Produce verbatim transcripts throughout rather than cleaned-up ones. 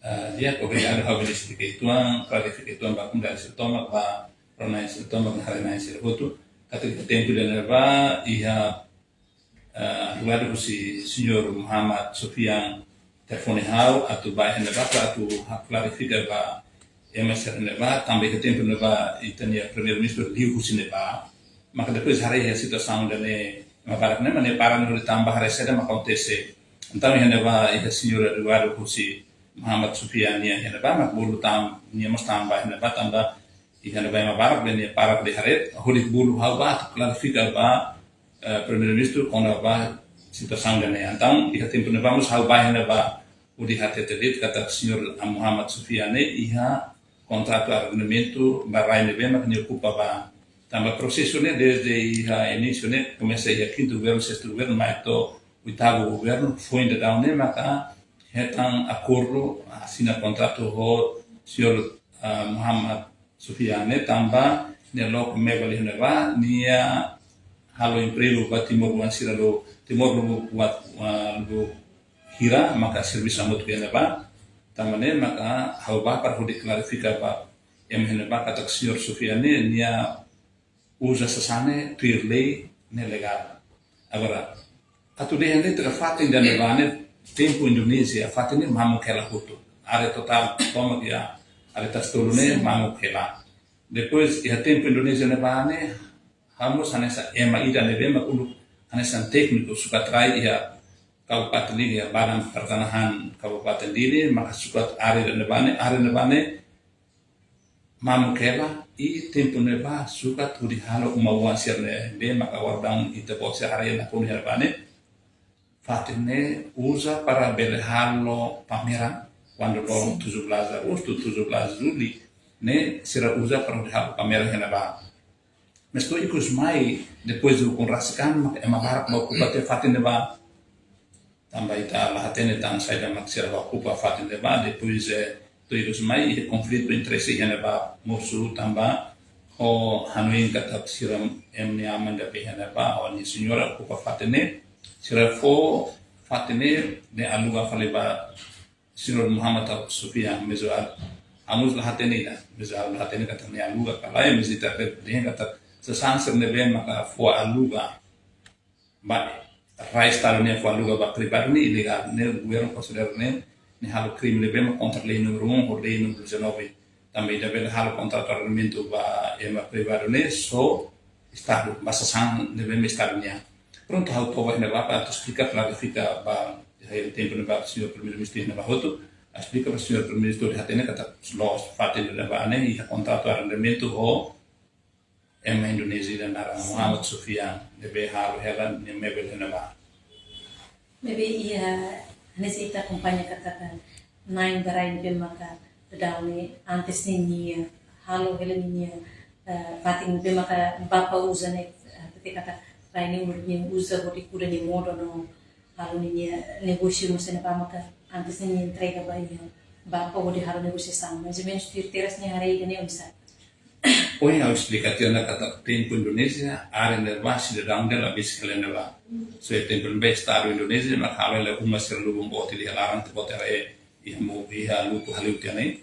Ah, di'ak, obrigadu, ha'u bele esplika uitoan, klarifika uitoan ba komunidade sira tomak, ba rona sira tomak, haree-na'in sira hotu. Katak iha tempu ida-ne'ebá, iha, ah, advogadu husi señór Muhammad Sufian telefone ha'u, atu bá iha ne'ebá, atu ha'u klarifika ba ema sira ne'ebá, tanba iha tempu ne'ebá, ita-nia Primeiru-Ministru liu husi ne'ebá. Maka depois haree iha situasaun ida-ne'e, ema barak ne'e, ema barak ne'e hodi tama bá haree saida mak akontese. Entaun iha ne'ebá, iha señór advogadu husi Muhammad Sufian nian iha ne'ebá, mak bolu tama, nia mós tama bá iha ne'ebá, tanba iha ne'ebá ema barak, nia para hodi haree, hodi bolu ha'u bá atu klarifika ba, eh, Primeiru-Ministru kona-ba situasaun ida-ne'e. Entaun iha tempu ne'ebá mós ha'u bá iha ne'ebá, hodi hatete de'it katak señór Muhammad Sufian ne'e iha kontratu arrendamentu ba rai ne'ebé mak nia okupa bá. Tanba prosesu ne'e dezde iha inísiu ne'e, komesa iha kintu governu, sestu governu, mai to'o oitavu governu, foin daudaun ne'e maka hetan akordu, asina kontratu ho señór, ah, Muhammad Sufian ne'e, tanba nia loke mebel iha ne'ebá, nia halo empregu ba timoroan sira lubuk, timoroan lubuk, ah, lubuk hira maka servisu hamutuk iha ne'ebá. Tanba ne'e maka ha'u bá para hodi klarifika ba ema iha ne'ebá katak señór Sufian ne'e nia uza sasán ne'e tuir lei, ne'e legál. Agora, atu dehan de'it katak fatin ida-ne'ebá ne'e, tempu Indonézia, fatin ne'e mamuk hela hotu. Área totál tomak iha área Tasitolu ne'e mamuk hela. Depois, iha tempu Indonézia ne'ebá ne'e, ha'u mós hanesan ema ida ne'ebé mak uluk hanesan tékniku sukat rai iha Kabupaten Dili, iha Badan Pertanahan Kabupaten Dili, maka sukat área ne'ebá ne'e, área ne'ebá ne'e mamuk hela, i tempu ne'ebá sukat hodi halo uma-oan sira ne'ebé maka agora daudaun ita-boot sira haree nakonu iha ne'ebá ne'e. Fatin ne'e uza para bele halo pameran, kuandu loron tujuh belas Agostu, tujuh belas Juli, ne'e sira uza para hodi halo pameran iha ne'ebá. Mas to'o ikus mai, depois de ukun rasik an, maka ema barak bá okupa tiha fatin ne'ebá. Tanba ita la hatene tan saida mak sira bá okupa fatin ne'ebá, depois, eh, to'o ikus mai, iha konflitu interese iha ne'ebá mosu tanba ho hanoin katak sira ema nia aman ida be iha ne'ebá, ho nia señora okupa fatin ne'e, sira fó fatin ne'e, ne'e aluga fali ba señór Muhammad Sufian, mas ha'u mós la hatene ida, mas ha'u la hatene katak nia aluga ka lae, mas ita dehan katak sasán sira ne'ebé maka fó aluga ba rai Estadu nian, fó aluga ba privadu ne'e ilegál, ne'e governu konsidera ne'e, ne'e halo krime ne'ebé mak kontra lei númeru um ho lei númeru dezanove. Tanba ita bele halo kontratu arrendamentu ba ema privadu ne'e só Estadu, ba sasán ne'ebé mak Estadu nian. Prontu, ha'u to'o ba iha ne'ebá para atu esplika, klarifika ba, iha tempu ne'ebá señór Primeiru-Ministru iha ne'ebá hotu, esplika ba señór Primeiru-Ministru hodi hatene katak loos, fatin ne'ebá ne'e iha kontratu arrendamentu ho ema Indonézia ida naran Muhammad Sufian, ne'ebé halo hela nia mebel iha ne'ebá. Ne'ebé iha, hanesan ita akompaña katak na'in ba rai ne'ebé maka daudaun ne'e antes ne'e nia halo hela ninia, eh, fatin ne'ebé maka bapa uza ne'e, eh, tete katak rai ne'e uluk nia uza hodi kuda nia modo no halo ninia negósiu mós iha ne'ebá maka antes ne'e nia entrega ba iha bapa hodi halo negosiasaun. Mais ou menus tuir terras ne'e haree ida-ne'e oinsá? Ohin ha'u esplika tiha ona katak tempu Indonézia, área ne'ebá sidadaun ida la besik hela iha ne'ebá. Só iha tempu ne'ebá Estadu Indonézia mak halo hela uma sira lubun boot ida iha laran, ita-boot haree iha mu-, iha lutu haliu tiha ne'e.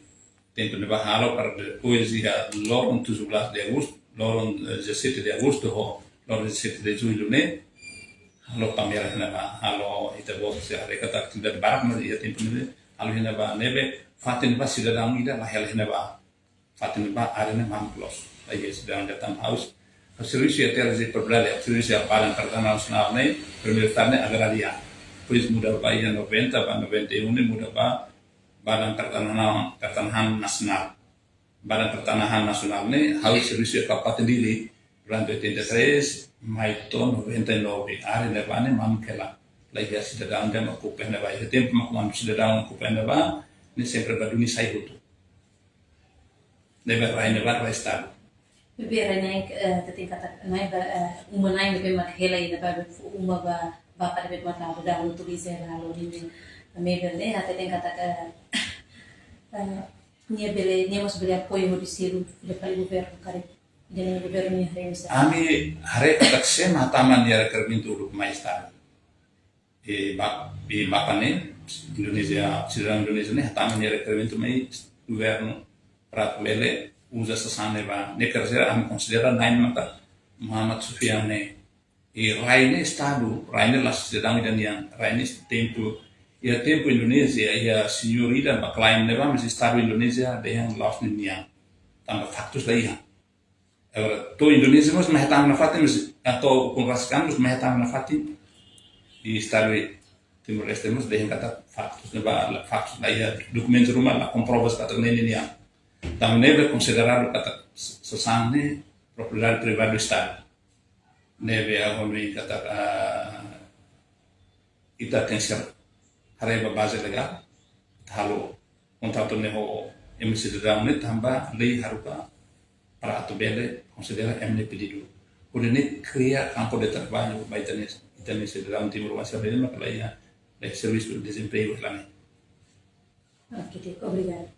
Tempu ne'ebá halo para depois iha loron tujuh belas de Agostu, loron, eh, dezassete de Agostu ho loron dezassete de Jullu ne'e, halo pameran iha ne'ebá, halo ita-boot sira haree katak atividade barak mak iha tempu ne'ebá, halo iha ne'ebá ne'ebé, fatin ne'ebá sidadaun ida la hela iha ne'ebá. Fatin ne'ebá área ne'e mamuk loos. Ai, sidadaun ida tan haus. Servisu iha terras de propriedade, servisu iha Badan Pertanahan Nasionál ne'e, primeiru ita ne'e agrária. Depois muda ba iha noventa ba noventa e um ne'e muda ba Badan Pertanahan, Pertanahan Nasionál. Badan Pertanahan Nasionál ne'e, ha'u servisu iha Kabupaten Dili durante oitenta e três, mai to'o noventa e nove, área ne'ebá ne'e mamuk hela. La iha sidadaun ida mak okupa iha ne'ebá. Iha tempu mak kuandu sidadaun okupa iha ne'ebá, ne'e sempre ba duni sai hotu. Ne'ebé rai ne'ebá rai Estadu. Ne'ebé rai na'in, eh, ita hatene katak na'in ba, eh, uma na'in ne'ebé mak hela iha ne'ebá, uma ba, bapa ne'ebé mak daudaun utiliza hela halo ninia mebel ne'e, ita hatene katak, eh, eh, nia bele, nia mós bele apoiu hodi selu, bele fali governu karik, ida-ne'e governu nia haree oinsá? Ami haree katak sé mak tama nia rekerimentu uluk mai Estadu. I ba-, i bapa ne'e, Indonézia, sidadaun Indonézia ne'e hatama nia rekerimentu mai governu para atu bele uza sasán ne'e ba, ne'e karena ami konsidera na'in maka Muhammad Sufian ne'e, i rai ne'e Estadu, rai ne'e la'ós sidadaun ida nian, rai ne'e tempu, iha tempu Indonézia, iha señór ida ba klaim ne'ebá, mas Estadu Indonézia dehan la'ós ninian, tanba faktus la iha. Agora, to'o Indonézia mós mai hatama nafatin, mas, ah, to'o ukun rasik an mós mai hatama nafatin, i Estadu Timor-Leste mós dehan katak faktus ne'ebá, la, faktus la iha, dokumentu ruma la komprova katak ne'e ninian. Tanba ne'ebé konsideradu katak sasán ne'e propriedade privadu Estadu. Ne'ebé ha'u hanoin katak, ah, ita tenke ser haree ba baze legál, ita halo kontratu ne'e ho ema sidadaun ne'e tanba lei haruka para atu bele konsidera ema nia pedidu. Hodi ne'e kria kampu de traballu ba ita-nia, ita-nia sidadaun timoroan sira ne'ebé maka la iha, la iha servisu, dezempregu, la iha. Oke, di'ak, obrigadu.